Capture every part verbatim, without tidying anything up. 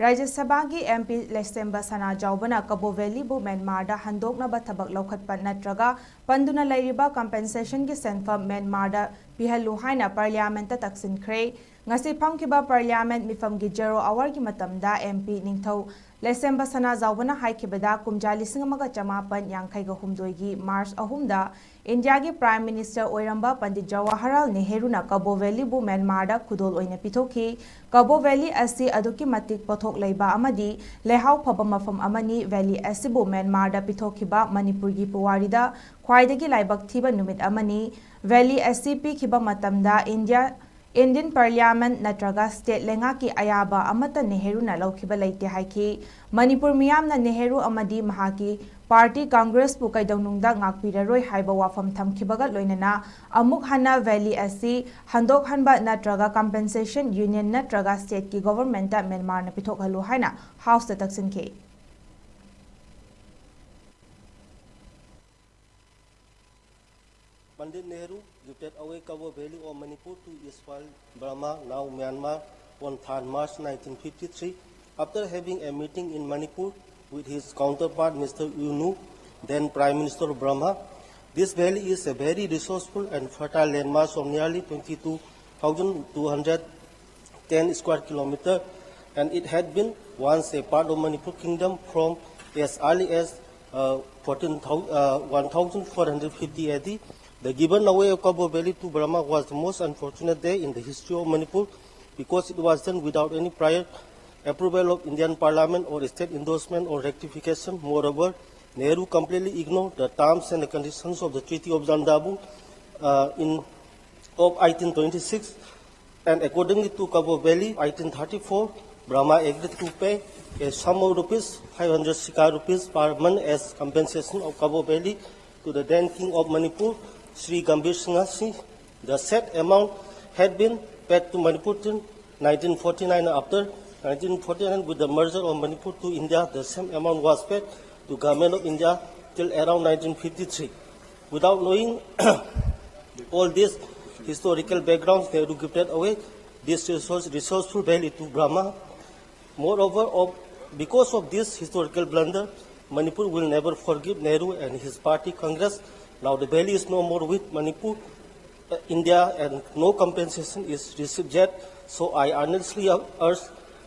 ꯔꯥꯖ꯭ꯌ ꯁꯚꯥꯒꯤ M P ꯂꯩꯁꯦꯝꯕ ꯁꯅꯥꯖꯥꯎꯕꯅ ꯀꯕꯣ ꯚꯦꯂꯤꯕꯨ ꯃ꯭ꯌꯥꯟꯃꯥꯔꯗ ꯍꯟꯗꯣꯛꯅꯕ ꯊꯕꯛ ꯂꯧꯈꯠꯄ ꯅꯠꯇ꯭ꯔꯒ ꯄꯟꯗꯨꯅ ꯂꯩꯔꯤꯕ compensationꯒꯤ ꯁꯦꯟꯐꯝ ꯃ꯭ꯌꯥꯟꯃꯥꯔꯗ ꯄꯤꯍꯜꯂꯨ ꯍꯥꯏꯅ Parliamentꯇ ꯇꯛꯁꯤꯟꯈ꯭ꯔꯦ꯫ ꯉꯁꯤ ꯐꯝꯈꯤꯕ Parliament ꯃꯤꯐꯝꯒꯤ zero hourꯒꯤ ꯃꯇꯝꯗ M P ꯅꯤꯡꯊꯧ ꯂꯩꯁꯦꯝꯕ ꯁꯅꯥꯖꯥꯎꯕꯅ ꯍꯥꯏꯈꯤꯕꯗ, ꯀꯨꯝꯖꯥ ꯂꯤꯁꯤꯡ ꯑꯃꯒ ꯆꯃꯥꯄꯟ ꯌꯥꯡꯈꯩꯒ ꯍꯨꯝꯗꯣꯏꯒꯤ March ꯑꯍꯨꯝꯗ ꯏꯟꯗꯤꯌꯥꯒꯤ Prime Minister ꯑꯣꯏꯔꯝꯕ ꯄꯟꯗꯤꯠ ꯖꯋꯥꯍꯔꯂꯥꯜ ꯅꯦꯍꯔꯨꯅ ꯀꯕꯣ ꯚꯦꯂꯤꯕꯨ ꯃ꯭ꯌꯥꯟꯃꯥꯔꯗ ꯈꯨꯗꯣꯜ ꯑꯣꯏꯅ ꯄꯤꯊꯣꯛꯈꯤ꯫ ꯀꯕꯣ ꯚꯦꯂꯤ ꯑꯁꯤ ꯑꯗꯨꯛꯀꯤ ꯃꯇꯤꯛ ꯄꯣꯠꯊꯣꯛ ꯂꯩꯕ ꯑꯃꯗꯤ ꯂꯩꯍꯥꯎ ꯐꯕ ꯃꯐꯝ ꯑꯃꯅꯤ꯫ Valley ꯑꯁꯤꯕꯨ ꯃ꯭ꯌꯥꯟꯃꯥꯔꯗ ꯄꯤꯊꯣꯛꯈꯤꯕ ꯃꯅꯤꯄꯨꯔꯒꯤ ꯄꯨꯋꯥꯔꯤꯗ ꯈ꯭ꯋꯥꯏꯗꯒꯤ ꯂꯥꯏꯕꯛ ꯊꯤꯕ ꯅꯨꯃꯤꯠ ꯑꯃꯅꯤ꯫ Valley ꯑꯁꯤ ꯄꯤꯈꯤꯕ ꯃꯇꯝꯗ ꯏꯟꯗꯤꯌꯥ, Indian Parliament ꯅꯠꯇ꯭ꯔꯒ state ꯂꯩꯉꯥꯛꯀꯤ ꯑꯌꯥꯕ ꯑꯃꯠꯇ ꯅꯦꯍꯔꯨꯅ ꯂꯧꯈꯤꯕ ꯂꯩꯇꯦ ꯍꯥꯏꯈꯤ꯫ ꯃꯅꯤꯄꯨꯔ ꯃꯤꯌꯥꯝꯅ ꯅꯦꯍꯔꯨ ꯑꯃꯗꯤ ꯃꯍꯥꯛꯀꯤ party Congressꯄꯨ ꯀꯩꯗꯧꯅꯨꯡꯗ ꯉꯥꯛꯄꯤꯔꯔꯣꯏ ꯍꯥꯏꯕ ꯋꯥꯐꯝ ꯊꯝꯈꯤꯕꯒ ꯂꯣꯏꯅꯅ ꯑꯃꯨꯛ ꯍꯟꯅ Valley ꯑꯁꯤ ꯍꯟꯗꯣꯛꯍꯟꯕ ꯅꯠꯇ꯭ꯔꯒ compensation Union ꯅꯠꯇ꯭ꯔꯒ stateꯀꯤ governmentꯇ ꯃ꯭ꯌꯥꯟꯃꯥꯔꯅ ꯄꯤꯊꯣꯛꯍꯜꯂꯨ ꯍꯥꯏꯅ Houseꯇ ꯇꯛꯁꯤꯟꯈꯤ꯫ Pandit Nehru gifted away Kabo Valley of Manipur to erstwhile Burma, now Myanmar, on third March nineteen fifty-three, after having a meeting in Manipur with his counterpart Mister U Nu, then Prime Minister of Burma. This valley is a very resourceful and fertile landmass of nearly twenty-two thousand two hundred ten square kilometer, and it had been once a part of Manipur Kingdom from as early as uh, fourteen thousand, uh, one thousand four hundred fifty A D. The given away of Kabo Valley to Burma was the most unfortunate day in the history of Manipur, because it was done without any prior approval of Indian Parliament or state endorsement or rectification. Moreover, Nehru completely ignored the terms and the conditions of the Treaty of Zandabu uh, in of eighteen twenty-six, and accordingly to Kabo Valley, eighteen thirty-four, Burma agreed to pay a sum of rupees five hundred Sikar rupees per month as compensation of Kabo Valley to the then King of Manipur, Sri Gambhir Singha Singh. The said amount had been paid to Manipur till nineteen forty-nine. After nineteen forty-nine, with the merger of Manipur to India, the same amount was paid to Government of India till around nineteen fifty-three. Without knowing all these historical backgrounds, Nehru gifted away this resource, resourceful valley to Burma Moreover, of, because of this historical blunder, Manipur will never forgive Nehru and his party Congress. Now the valley is no more with Manipur, uh, India, and no compensation is received yet. So I earnestly urge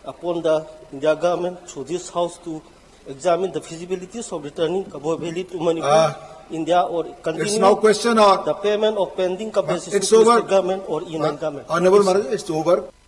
upon the India government through this house to examine the feasibilities of returning Kabwe Valley to Manipur, Ah, India, or It's continue now question or the payment of pending compensation It's to over. State government or Union government. Honorable Maharaj, it's over.